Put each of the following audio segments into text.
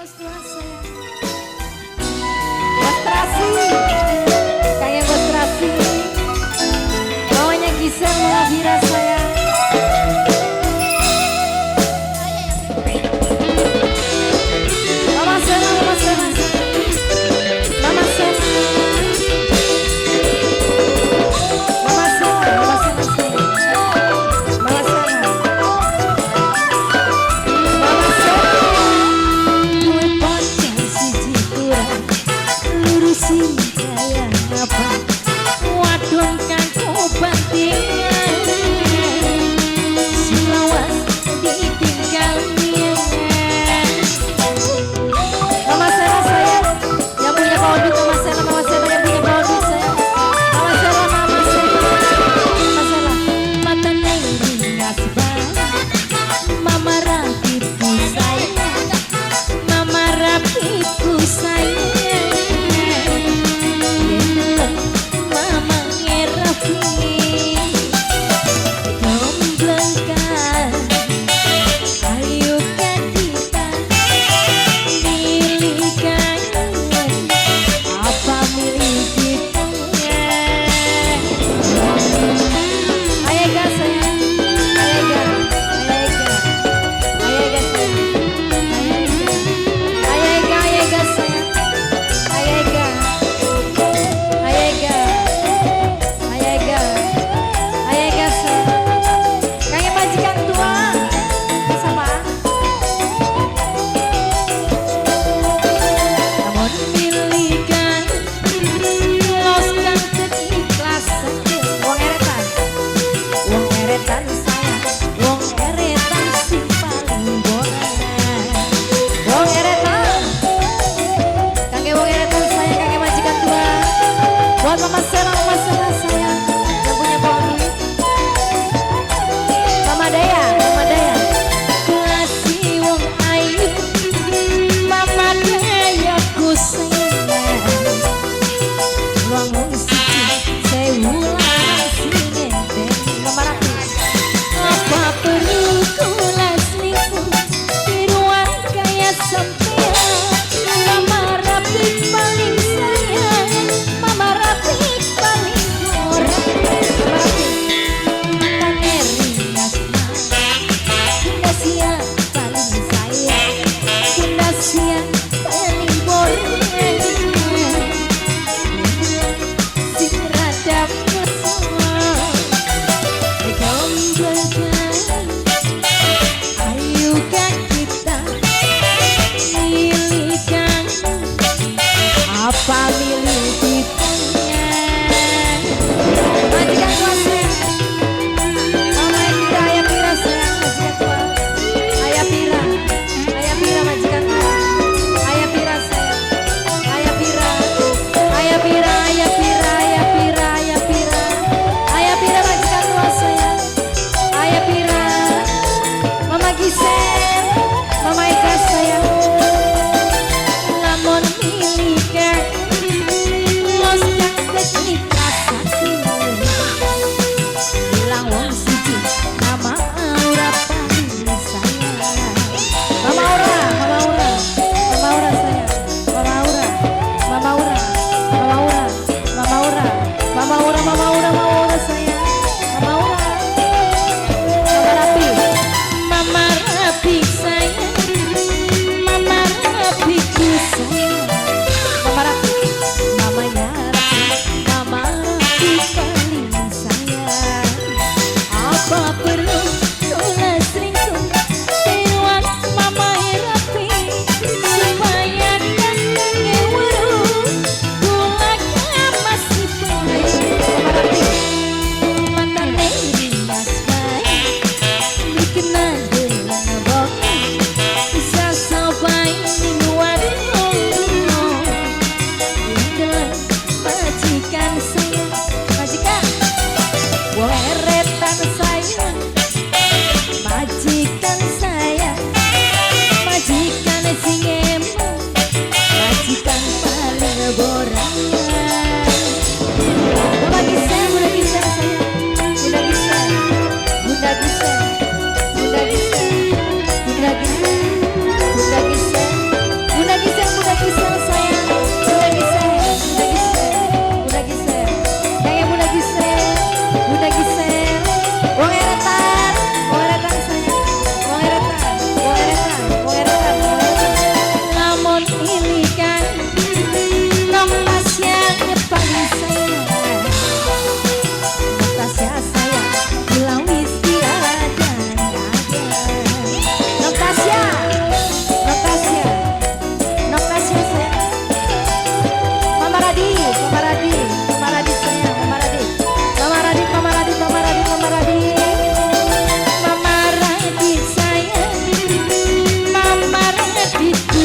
Bos tua sayang. Bos Trasi. Kayak Bos Trasi. Bawanya Gisel Mama sayang. Mama Sela, Mama Sela. Mama Sela. Mama Sela, Mama Sela sayang. Mama Sela. Mama Sela. Duwe bocah siji kurang lurusi kaya ngapa wadon kanggo bantingan selawas ditinggal. Mama Sela sayang, yang punya bawa duit. Mama Sela, Mama Sela yang punya bawa duit sayang. Mama Sela, Mama Sela, Mama Sela. Mata neng banget, Mama Rapiku sayang, Mama Rapiku sayang. Mama ngerapi domblengkan, ayo kan kita milikan apa milik kita. Ayo gas sayang, ayo gas, ayo gas, ayo gas sayang, ayo gas, ayo gas sayang, ayo gas, ayo gas, ayo gas, ayo gas sayang. Kayak majikan tua, sama. Namun milikan los kang ikhlas. Wong eretan, wong eretan sayang, wong eretan sing paling boran. Wong eretan, kangge wong eretan sayang, kangge majikan tua. Buat Mama Sela, Mama Sela sayang, yang punya bawa duit. Mama Daya, Mama Daya. Kasih wong ayu, Mama Daya ku sayang. Wong siji sewu sing ngenteni. Mama Rapi. Apa perlu kula selingkuh tiruan kaya sampean? Mama Rapi paling sayang, Mama Rapi paling kurang. Mama Rapi. Matane ringas Bunda Sia paling sayang, Bunda Sia paling boreng. Sing rada mesem gombelkan, ayo kan kita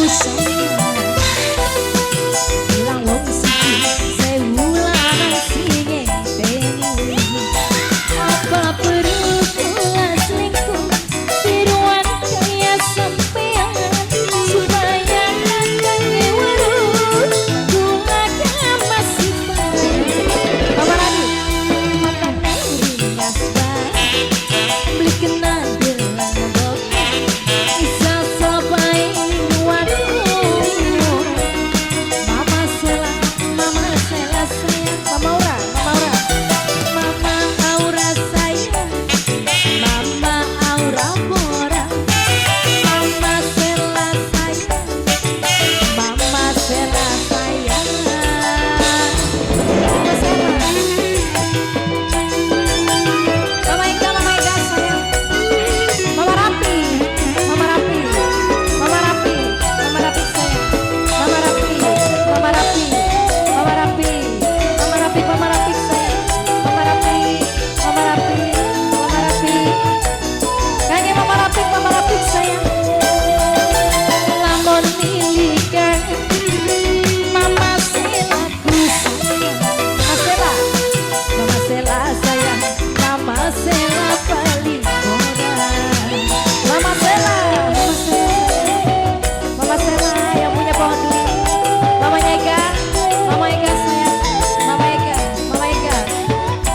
Sayang. Ilang wong siji, sewu lanang sing ngenteni. Apa perlu kula selingkuh, tiruan kaya sampean, supaya kakange weruh kula kang masih Mama Rani, matane ringas bae, beli kena gelang boke, isa sopai waktu. Mama Sela, Mama Sela sayang, Mama Aura, Mama Aura, Mama Aura sayang, Mama Aura Bora, Mama Sela sayang, Mama Sela sayang, Mama Sela. Mama Eka, Mama Eka sayang, Mama Rapi, Mama Rapi, Mama Rapi, Mama Rapi sayang, Mama Rapi, Mama Rapi, Mama Rapi, Mama Rapi, Mama Rapi sayang, Mama Rapi, Mama Rapi, Mama Rapi, kayaknya Mama Rapi, Mama Rapi sayang. Lamun milikan Mama Sela ku sayang, Mama Sela, Mama Sela sayang, Mama Sela paling boran. Mama Sela, Mama Sela sayang, Mama Sela yang punya pohon duri. Mamanya Eka, Mama Eka sayang, Mama Eka, Mama Eka,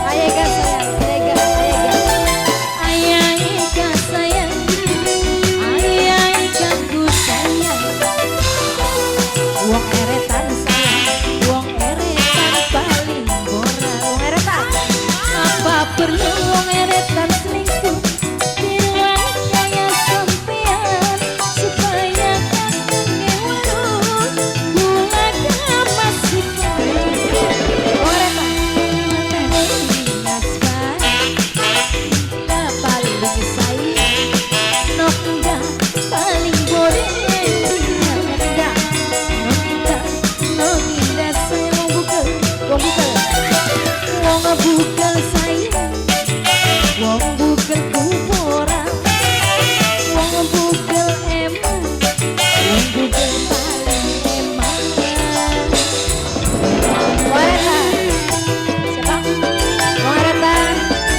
Ayah Eka sayang, Ayah Eka, Ayah Eka, Ayah Eka sayang, Ayah Eka ku sayang. Wong eretan sayang, wong eretan paling boran. Wong eretan, apa perlu wong eretan selingkuh? Tiruan kaya sampean, supaya kakange weruh kula kang masih. Wong eretan, matane ringas bae, paling sayang, nok enggak paling boleh enggak, nok enggak, nok indah sayang. Wong bukel, wong bukel, wong bukel sayang, wong bukel kubora, wong bukel emang, wong bukel paling emang. Wong eretan, siapa? Wong eretan,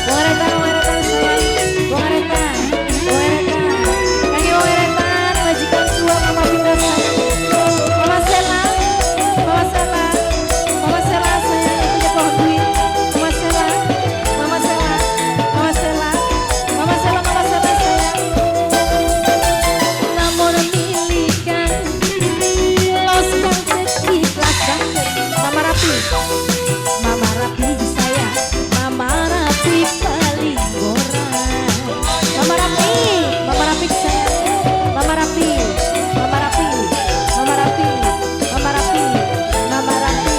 wong eretan, wong eretan sayang, wong eretan, wong eretan, kaki wong eretan, majikan tua Mama Pindah sayang, Mama Sela, Mama Sela, Mama Sela sayang yang punya pohon duit, Mama Sela, Mama Sela, Mama Sela, Mama Sela, Mama Sela sayang. Lamun milikan los kang ikhlas. Mama Rapi, Mama Rapi sayang, Mama Rapi paling boran. Mama Rapi, Mama Rapi sayang, Mama Rapi, Mama Rapi, Mama Rapi, Mama Rapi, Mama Rapi, Mama Rapi,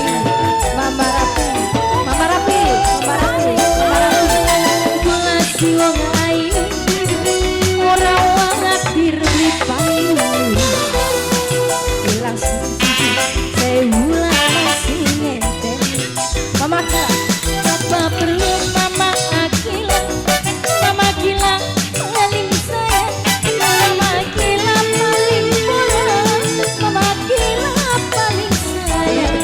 Mama Rapi, Mama Rapi, Mama Rapi. Kula si wong ayu ora watir beli payu. Ilang siji, sewu lanang sing ngenteni. Mama Akila, apa perlu Mama Akila? Mama Akila paling sayang, Mama Akila paling boran, Mama Akila paling sayang.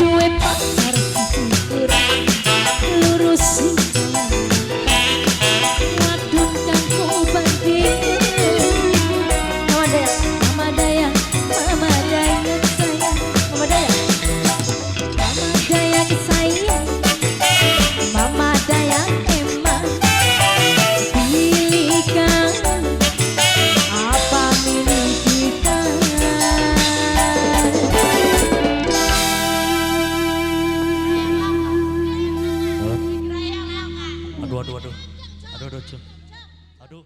Duwe pacar siji kurang, lurus sing wadon kang banding. Mama Dayak, Mama Dayak, Mama Dayak sayang, Mama Dayak, Mama Dayak sayang, Mama Dayak emang pilihkan apa milik kita. Aduh, aduh, aduh. Aduh, aduh, Cuk. Aduh.